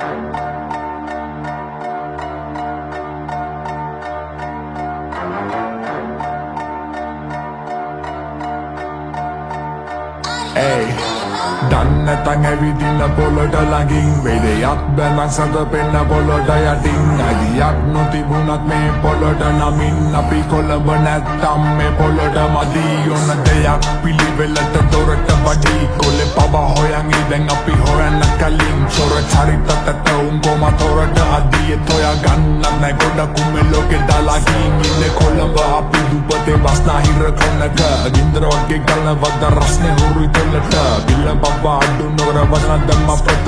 Ei, දන්න නැතන් ඇවිදින්න පොළොට ළඟින් වෙදයක් බැලන් සඳ පෙන්න පොළොට යටින් අයිතියක් නොතිබුණත් මේ පොළොට නමින් අපි කොළඹ නැත්තම් මේ පොළොට මදි. ඕන දෙයක් පිළිවෙලට දොරට වඩි කොලේ පව හොයන් ඉදන් අපි හොයන්න කලින් චොර චරිත තත උන් කොම තොරට අදී හොයා ගන්න නෑ ගොඩක් උන් මේ ලෝකෙ දාලා ගිහින් ඉන්නේ. කොළඹ අපි දුපතේ බස්නාහිර කොනක ගින්දර වගේ ගලන වද රස්නේ හුරුයි තොලට බිල්ල බබ්බා අඩු නොකර වචන දැම්ම පොතට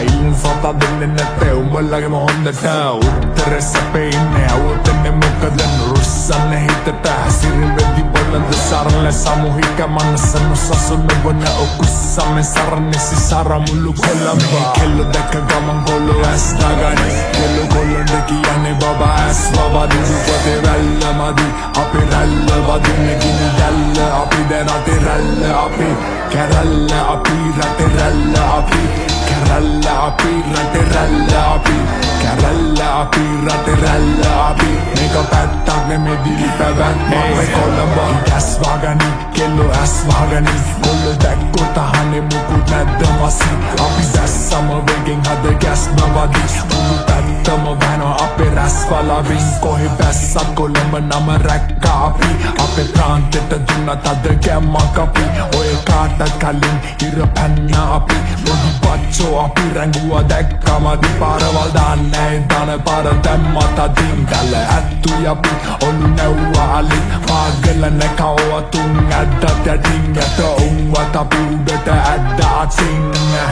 ඉල්ලන සතා දෙන්නේ නැත්තේ උඹලගේම හොඳට උත්තර සැපේ ඉන්නේ අවුත් එන්නේ මොකද රුස්සන්නේ හිතට හැසිරෙන් වෙද්දි බලන්ද සරල සාමූහික මනස නොසසුන වන ඔකුස්සම සරන්නේ සිසාර මුළු කොළඹ. කෙල්ලෝ දැක්ක ගමන් කොල්ලෝ ඇස් නගන්නේ කෙල්ලෝ කොල්ලන්ට කියන්නේ බබා ඇස් වවදි. දුපතේ වැල්ල මදි අපි රැල්ල වදින්න ගිනි දැල්ල අපි දැන් රටේ රැල්ල අපි කැරැල්ල අපි රටේ රැල්ල අපි කැරැල්ල අපි රටේ රැල්ල අපි කැරැල්ල අපි රටේ රැල්ල අපි. මේක පැත්තක් නෙමෙයි දිවි පැවැත්මක් මේ කොළඹ. ඇස් වහගනි කෙල්ලෝ ඇස් වහගනි කොල්ලෝ දැක්කොත් අහන්නේ මුකුත් නැද්ද මසි. අපි දැස්සම වේගෙන් හද ගැස්ම වදි මුළු පැත්තම වැහෙනවා අපේ රැස් වලවින්. කොහෙ බැස්සත් කොළඹ නම රැක්කා අපි අපේ ප්‍රාන්තෙට දුන්න තද ගැම්මක් අපි. ඔය කාටත් කලින් ඉර පැන්න අපි පොඩි බච්චෝ අපි රැඟුවා දැක්කමදි. පාරවල් දාන්නේ දාන පාර දැම්ම තදින් ගල ඇත්තුයි අපි ඔලු නැව්වා අලි පාගල නැකව්වා තුන් ඇද්දත් යටින් යට උන්වත් අපි උඩට ඇද්ද අතින්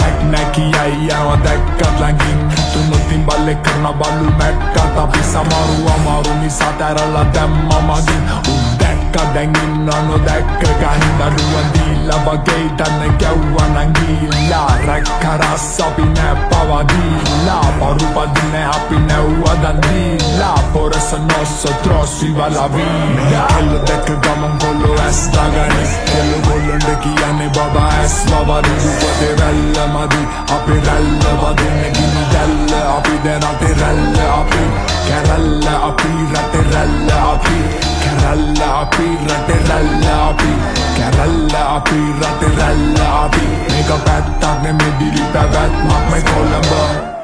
හැක් නෑ කියයි යනවා දැක්කත් ළඟින් තුනොතින් බල්ලෙක් කරන බලු මැක්කත් අපි සමහරු අමාරු නිසා තැරලා දැම්ම මගින්. උන් දැක්ක දැන් ඉන්නවා නොදැක්ක ගහින් දඩුවන් දීලා වගේ දන්න ගැව්වා නං ගිහිල්ලා රැක්ක රස් අපි නෑ පවා දීලා පරු පදින්නේ අපි නැව්වා දන් දීලා. Por eso nosotros viva la vida. කෙල්ලෝ දැක්ක ගමන් කොල්ලෝ ඇස් නගන්නේ කෙල්ලෝ කොල්ලන්ට කියන්නේ බබා ඇස් වවදි. දුපතේ වැල්ල මදි අපි රැල්ල වදින්න ගිනි දැල්ල අපි දැන් රටේ රැල්ල අපි කැරැල්ල අපි රටේ රැල්ල අපි කැරැල්ල අපි රටේ රැල්ල අපි කැරැල්ල අපි රටේ රැල්ල අපි. මේක පැත්තක් නෙමෙයි දිවි පැවැත්මක් මේ කොළඹ.